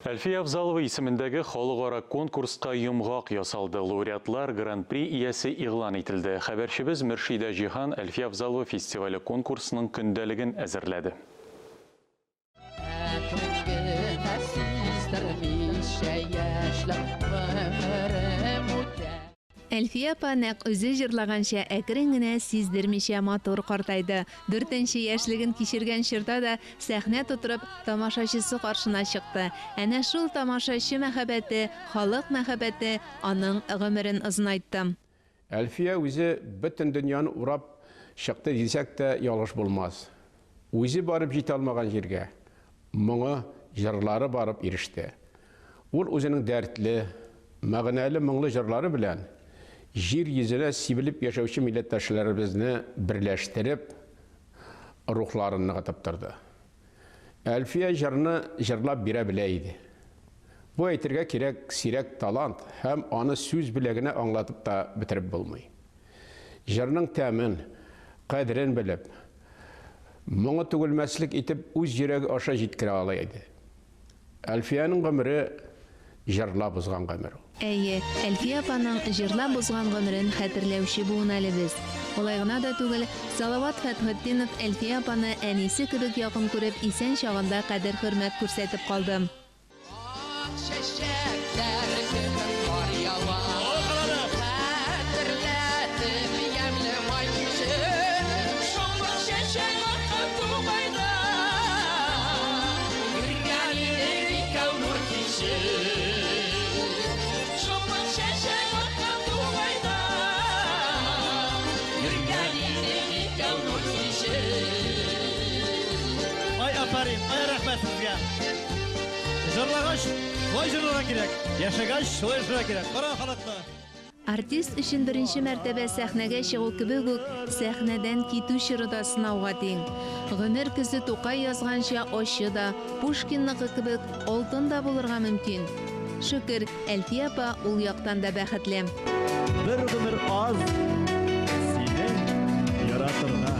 Әлфия Авзалова исемендәге халыкара конкурска йомгак ясалды. Лауреатлар, Гран-при иясе игълан ителде. Хәбәрчебез Мөршидә Җиһан Әлфия Авзалова фестивале конкурсының көндәлеген әзерләде. Әкрен генә сиздермичә яшьлек гомерем үтә. Әлфия апа нәкъ үзе җырлаганча әкрен генә, сиздермичә матур картайды. Дүртенче яшьлеген кичергән чорда да сәхнә тутырып, тамашачысы каршына чыкты. Әнә шул тамашачы мәхәббәте, халык мәхәббәте аның гомерен озынайтты. Әлфия үзе бөтен дөньяны урап чыкты дисәк тә ялгыш булмас. Үзе барып җитә алмаган җиргә моңы, җырлары барып иреште. Ул үзенең дәртле, мәгънәле моңлы җырлары белән җир йөзенә сибелеп яшәүче милләттәшләребезне берләштереп, рухларын ныгытып торды. Әлфия җырны җырлап бирә белә иде. Бу, әйтергә кирәк, сирәк талант һәм аны сүз белә генә аңлатып та бетереп булмый. Җырның тәмен, кадерен белеп, моңы түгелмәслек итеп үз йөрәге аша җиткерә ала иде. Әлфиянең гомере җырлап узган гомер ул. Әйе, Әлфия апаның җырлап узган гомерен хәтерләүче буын әле без. Алай гына да түгел, Салават Фәтхетдинов Әлфия апаны әнисе кебек якын күреп, исән чагында кадер-хөрмәт күрсәтеп калды. Ак чәчәкләр кебек кар ява. Хәтерләтеп ямьле май кичен. Шомырт чәчәк аткан тугайда. Йөргән идек икәү нур кичеп. Шомырт чәчәк аткан тугайда. Йөргән идек икәү нур кичеп. Ай, афәрин, ай, рәхмәт сезгә. Җырлагач, шулай җырларга кирәк. Яшәгәч, шулай яшәргә кирәк. Кара халыкны. Артист өчен беренче мәртәбә сәхнәгә чыгу кебек үк, сәхнәдән китү чоры да сынауга тиң. Гомер көзе Тукай язганча ачы да, Пушкинныкы кебек алтын да булырга мөмкин. Шөкер, Әлфия апа ул яктан да бәхетле. Бер гомер аз сине яратырга.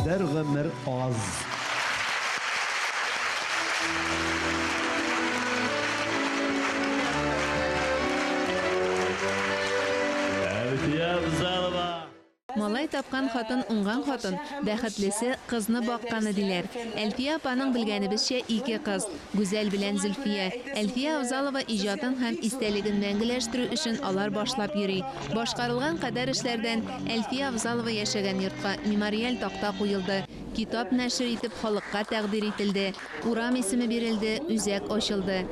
Бер гомер аз. Әлфия Авзалова. Малай тапкан хатын уңган хатын, бәхетлесе кызны бакканы диләр. Әлфия апаның белгәнебезчә ике кыз, Гүзәл белән Зөлфия. Әлфия Авзалова иҗатын һәм истәлеген мәңгеләштерү эшен алар башлап йөри. Башкарылган кадәр эшләрдән Әлфия Авзалова яшәгән йортка мемориаль такта куелды, китап нәшер итеп халыкка тәкъдир ителде, урам исеме бирелде, үзәк ачылды.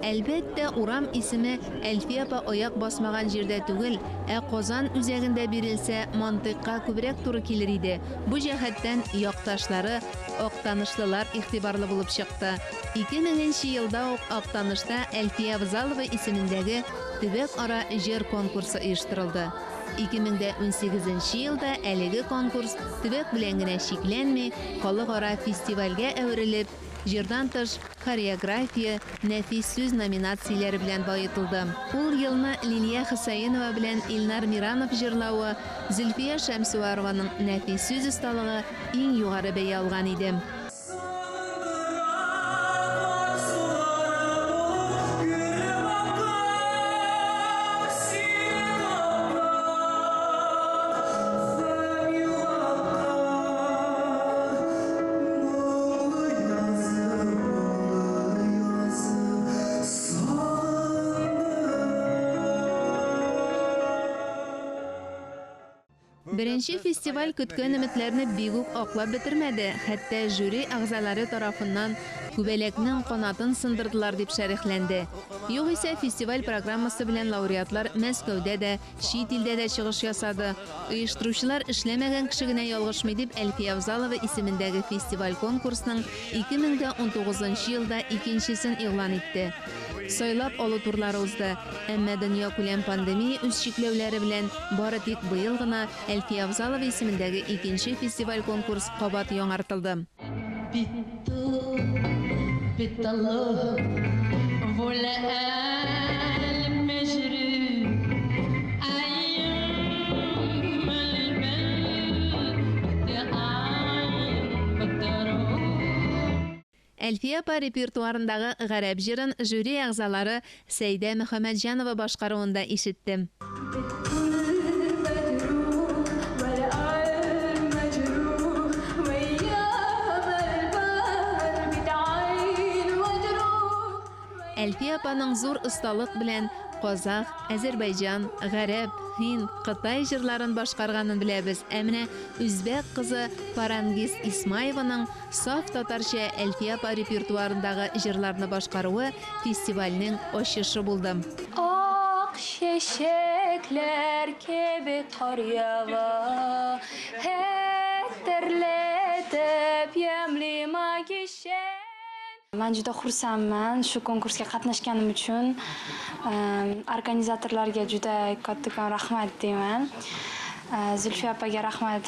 Әлбәттә, урам исеме Әлфия апа аяк басмаган җирдә түгел, ә Казан үзәгендә бирелсә, мантыйкка күбрәк туры килер иде. Бу җәһәттән якташлары, актанышлылар игътибарлы булып чыкты. 2000 нче елда ук Актанышта Әлфия Авзалова исемендәге төбәк-ара җыр конкурсы оештырылды. 2018 нче елда әлеге конкурс төбәк белән генә чикләнми, халыкара фестивальгә әверелеп, җырдан тыш, хореография, нәфис сүз номинацияләре белән баетылды. Ул елны Лилия Хөсәенова белән Илнар Миранов җырлавы, Зөлфия Шәмсуарованың нәфис сүз осталыгы иң югары бәя алган иде. Беренче фестиваль көткән өметләрне бик үк аклап бетермәде, хәтта жюри әгъзалары тарафыннан күбәләкнең канатын сындырдылар дип шәрехләнде. Югыйсә, фестиваль программасы белән лауреатлар Мәскәүдә дә, чит илдә дә чыгыш ясады. Оештыручылар эшләмәгән кеше генә ялгышмый дип Әлфия Авзалова исемендәге фестиваль-конкурсның 2019 нчы елда икенчесен игълан итте. Сайлап алу турлары узды. Әмма дөньякүләм пандемия үз чикләүләре белән бары тик быел гына Әлфия Авзалова исемендәге икенче фестиваль-конкурс кабат яңартылды. Әлфия апа репертуарындагы Гарәп җырын жюри әгъзалары Сәйдә Мөхәммәтҗанова башкаруында ишетте. Әлфия апаның зур осталык белән казах, әзербайҗан, гарәп, һинд, кытай җырларын башкарганын беләбез, ә менә үзбәк кызы Фарангиз Исмаеваның Саф татарча Әлфия апа репертуарындагы җырларны башкаруы фестивальнең ачышы булды. Ак чәчәкләр кебек кар ява, Хәтерләтеп ямьле май кичен. Man juda xursandman shu konkursga qatnashganim uchun. Organizatorlarga juda kattakon rahmat deyman. Зөлфия апага рәхмәт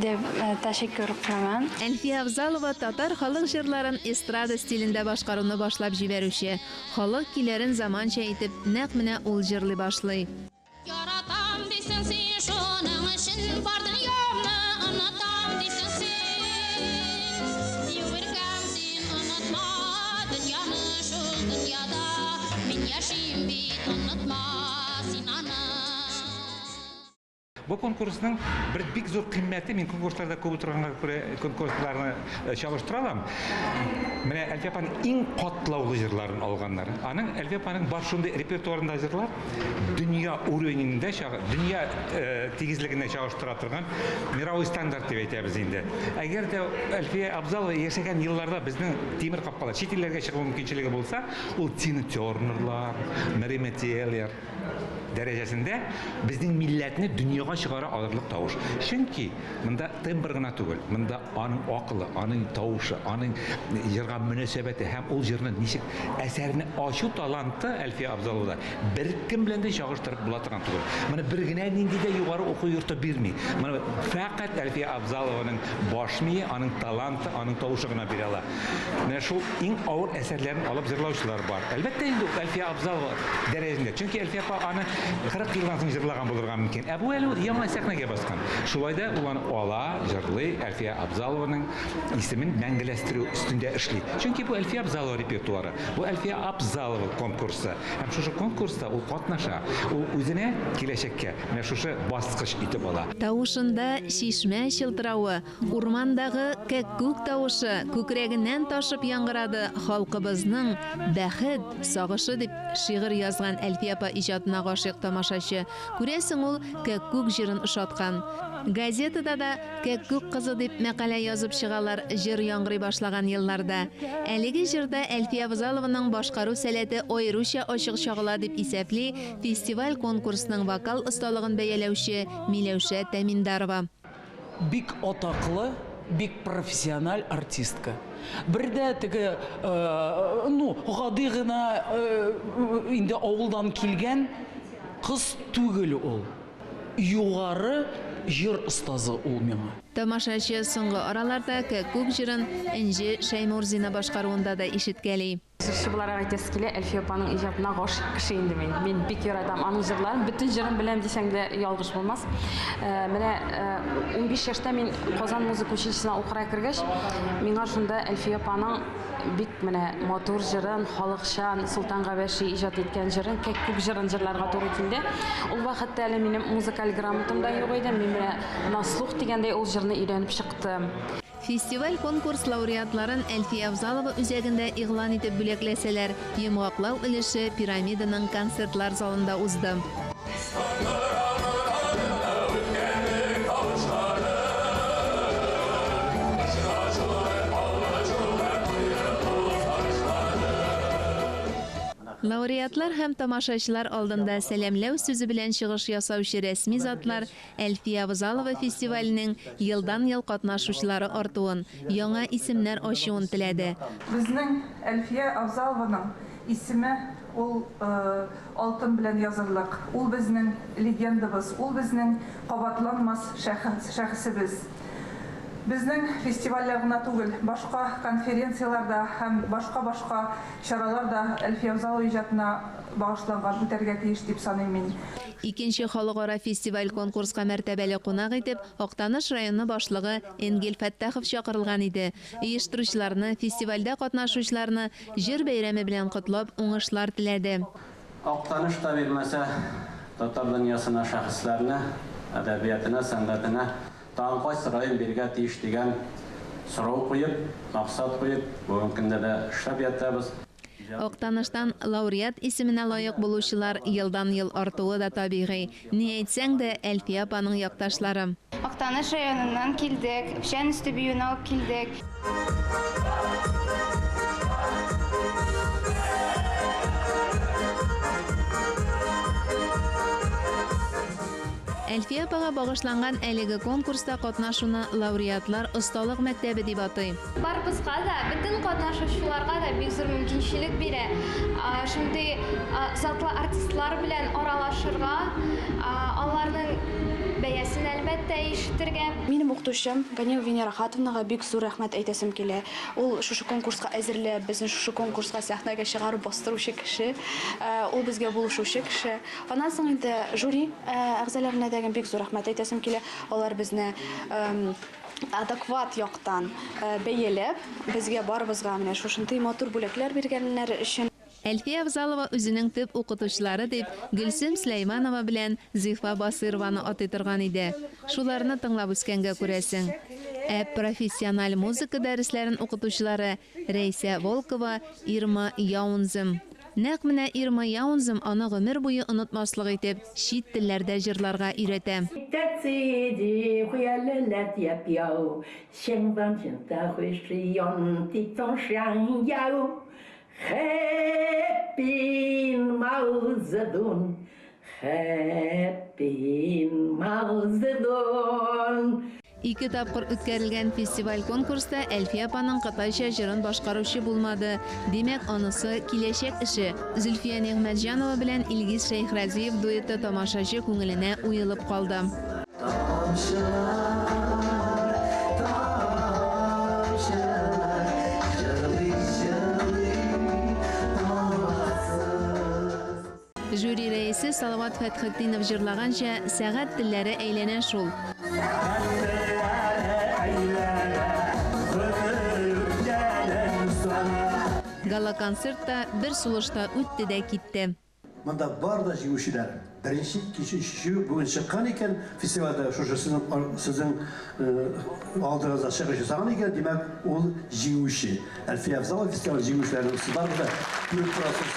дип тәшәккүр кыламан. Әлфия Авзалова татар халык җырларын эстрада стилендә башкаруны башлап җибәрүче. Халык көйләрен заманча итеп нәкъ менә ул җырлый башлый. Яратам дисең син, шуның өчен бар дөньямны онытам дисең син. Юк син онытма дөньяны, шул дөньяда мин яшим бит, онытма син аны. Бу конкурсның бер бик зур кыйммәте, мин конкурсларда күп утырганга күрә конкурсларны чагыштыра алам. Менә Әлфия апаның иң катлаулы җырларын алганнар. Аның Әлфия апаның бар шундый репертуарында җырлар дөнья уровенендә, дөнья тигезлегендә чагыштыра торган мировой стандарт дип әйтәбез инде. Әгәр дә Әлфия Абзалова яшәгән елларда безнең тимер капкалар чит илләргә чыгу мөмкинчелеге булса, ул Тина Тернерлар, Мэри Метеллер дәрәҗәсендә безнең милләтне дөньяга чыгара алырлык тавыш. Чөнки монда тембр гына түгел, монда аның акылы, аның тавышы, аның җырга мөнәсәбәте һәм ул җырны ничек әсәрне ачу таланты Әлфия Абзаловада беркем белән дә чагыштырып була торган түгел. Моны бер генә нинди дә югары уку йорты бирми. Моны фәкать Әлфия Абзалованың баш мие, аның таланты, аның тавышы гына бирә ала. Менә шул иң авыр әсәрләрен алып җырлаучылар бар. Әлбәттә инде Әлфия Абзалова дәрәҗәсендә. Чөнки Әлфия апа аны 40 елдан соң җырлаган булырга мөмкин. Ә бу әле яңа сәхнәгә баскан. Шулай да ул аны ала, җырлый, Әлфия Абзалованың исемен мәңгеләштерү өстендә эшли. Чөнки бу Әлфия Абзалова репертуары, бу Әлфия Абзалова конкурсы. Һәм шушы конкурста ул катнаша. Ул үзенә киләчәккә менә шушы баскыч итеп ала. Тавышында чишмә чылтыравы, урмандагы кәккүк тавышы күкрәгеннән ташып яңгырады халкыбызның бәхет сагышы дип шигырь язган Әлфия апа иҗатына гашыйк тамашачы. Күрәсең, ул кәккүк җырын ошаткан. Газетада да Кәккүк кызы дип мәкалә язып чыгалар җыр яңгырый башлаган елларда. Әлеге җырда Әлфия Авзалованың башкару сәләте аеруча ачык чагыла дип исәпли фестиваль-конкурсның вокал осталыгын бәяләүче Миләүшә Тәминдарова. Бик атаклы, бик профессиональ артистка. Бер дә теге, ну, гади гына инде авылдан килгән кыз түгел ул. Югары җыр остазы ул миңа. Тамашачы соңгы араларда Кәккүк җырын Энҗе Шәймурзина башкаруында да ишеткәли. Җырчы буларак әйтәсе килә, Әлфия апаның иҗатына гашыйк кеше инде мин. Мин бик яратам аның җырларын, бөтен җырын беләм дисәң дә ялгыш булмас. Менә 15 яшьтә мин Казан музыка училищесына укырга кергәч, миңа шунда Әлфия апаның бик менә матур җырын, халыкчан Солтан Габәши иҗат иткән җырын, Кәккүк җырын җырларга туры килде. Ул вакытта әле минем музыкаль грамотам да юк иде. Мин менә на слух дигәндәй ул җырны өйрәнеп чыктым. Фестиваль-конкурс лауреатларын Әлфия Авзалова үзәгендә игълан итеп бүләкләсәләр, йомгаклау өлеше Пирамиданың концертлар залында узды. Лауреатлар һәм тамашачылар алдында сәламләү сүзе белән чыгыш ясаучы рәсми затлар Әлфия Авзалова фестиваленең елдан-ел катнашучылары артуын, яңа исемнәр ачуын теләде. Безнең Әлфия Авзалованың исеме ул алтын белән язырлык. Ул безнең легендабыз, ул безнең кабатланмас шәхесебез. Безнең фестивальләр гына түгел, башка конференцияләр дә һәм башка-башка чаралар да Әлфия Авзалова иҗатына багышланган үтәргә тиеш дип саныйм мин. Икенче халыкара фестиваль-конкурска мәртәбәле кунак итеп Актаныш районы башлыгы Энгель Фәттахов чакырылган иде. Оештыручыларны, фестивальдә катнашучыларны җыр бәйрәме белән котлап, уңышлар теләде. Актаныш та бирмәсә, татар дөньясына шәхесләрне, әдәбиятына, сәнгатенә тагын кайсы район бирергә тиеш дигән сорау куеп, максат куеп, бүгенге көндә дә эшләп ятабыз. Актаныштан лауреат исеменә лаек булучылар елдан-ел артуы да табигый. Ни әйтсәң дә, Әлфия апаның якташлары. Актаныш районыннан килдек, Печән өсте биюен алып килдек. Әлфия апага багышланган әлеге конкурста катнашуны лауреатлар осталык мәктәбе дип атый. Барыбызга да, бөтен катнашучыларга да бик зур мөмкинчелек бирә шундый затлы артистлар белән аралашырга, аларның бәясен, әлбәттә, ишетергә. Минем укытучым Ганиева Венера Хатовнага бик зур рәхмәт әйтәсем килә. Ул шушы конкурска әзерләп, безне шушы конкурска сәхнәгә чыгарып бастыручы кеше, ул безгә булышучы кеше. Аннан соң инде жюри әгъзаларына дә бик зур рәхмәт әйтәсем килә. Алар безне адекват яктан бәяләп, безгә барыбызга менә шушындый матур бүләкләр биргәннәре өчен. Әлфия Авзалова үзенең төп укытучылары дип Гөлсем Сөләйманова белән Зифа Басыйрованы атый торган иде. Шуларны тыңлап үскәнгә күрәсең. Ә профессиональ музыка дәресләрен укытучылары Рәйсә Волкова, Ирма Яунзем. Нәкъ менә Ирма Яунзем аны гомер буе онытмаслык итеп чит телләрдә җырларга өйрәтә. Ике тапкыр үткәрелгән фестиваль-конкурста Әлфия апаның кытайча җырын башкаручы булмады. Димәк, анысы, киләчәк эше. Зөлфия Нигъмәтҗанова белән Илгиз Шәйхразиев дуэты тамашачы күңеленә уелып калды. Тамчылар, тамчылар, җырлый, җырлый тамасыз. Жюри рәисе Салават Фәтхетдинов җырлаганча, сәгать телләре әйләнә шул. Гала-концерт та бер сулышта үтте дә китте. Монда бар да җиңүчеләр. Беренче, икенче, өченче бүген чыккан икән, фестивальдә шушы сезнең сезнең алдыгызда чыгыш ясаган икән, димәк, ул җиңүче. Әлфия Авзалова фестивале җиңүчеләрен сез барыгыз да күреп торасыз.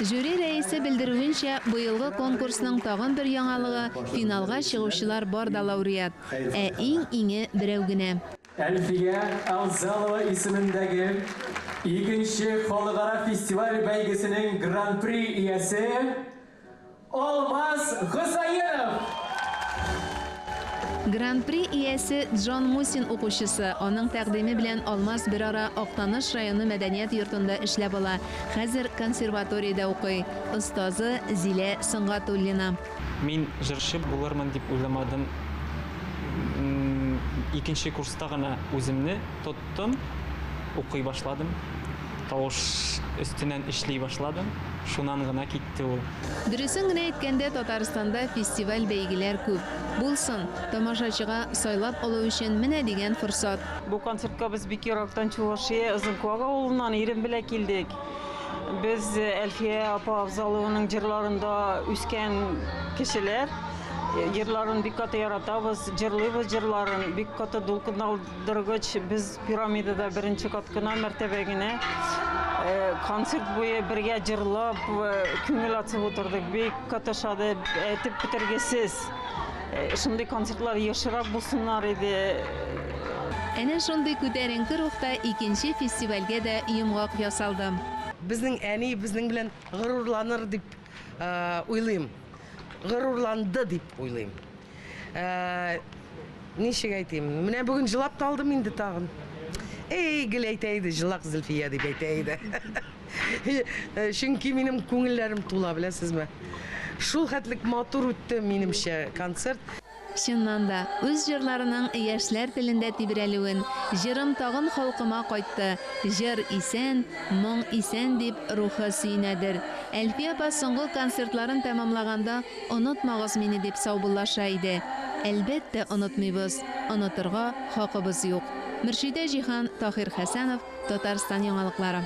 Жюри рәисе белдерүенчә, быелгы конкурсның тагын бер яңалыгы, финалга чыгучылар бар да лауреат. Ә иң-иңе берәү генә. Әлфия Авзалова исемендәге икенче халыкара фестиваль-бәйгесенең Гран-при иясе Алмаз Хөсәенов! Гран-при иясе Джон Мусин укучысы. Аның тәкъдиме белән Алмаз берара Актаныш районы мәдәният йортында эшләп ала. Хәзер консерваториядә укый. Остазы, Зилә Сөнгатуллина. Мин җырчы булырмын дип уйламадым. Икенче курста гына үземне тоттым, укый башладым, тавыш өстеннән эшли башладым. Шуннан гына китте ул. Дөресен генә әйткәндә, Татарстанда фестиваль-бәйгеләр күп. Булсын! Тамашачыга сайлап алу өчен менә дигән форсат. Бу концертка без бик ерактан Чувашия Озынкуак авылыннан ирем белән килдек. Без Әлфия апа Авзалованың җырларында үскән кешеләр. Җырларын бик каты яратабыз, җырлыйбыз җырларын, бик каты дулкынландыргыч. Без пирамидада беренче кат кына, мәртәбә генә. Концерт буе бергә җырлап, күңел ачып утырдык. Бик каты ошады, әйтеп бетергесез. Шундый концертлар ешрак булсыннар иде. Әнә шундый күтәренке рухта икенче фестивальгә дә йомгак ясалды. Безнең әни безнең белән горурланыр дип уйлыйм. Горурланды дип уйлыйм. Ничек әйтим? Менә бүген җылап та алдым инде тагын. Эй, гел әйтә иде, җылак Зөлфия дип әйтә иде. Чөнки минем күңелләрем тула, беләсезме? Шул хәтлек матур үтте минемчә концерт. Чыннан да, үз җырларының яшьләр телендә тибрәлүен, Җырым тагын халкыма кайтты, җыр исән, моң исән дип рухы сөенәдер. Әлфия апа соңгы концертларын тәмамлаганда Онытмагыз мине дип саубуллаша иде. Әлбәттә, онытмыйбыз, онытырга хакыбыз юк. Мөршидә Җиһан, Таһир Хәсәнов, Татарстан яңалыклары.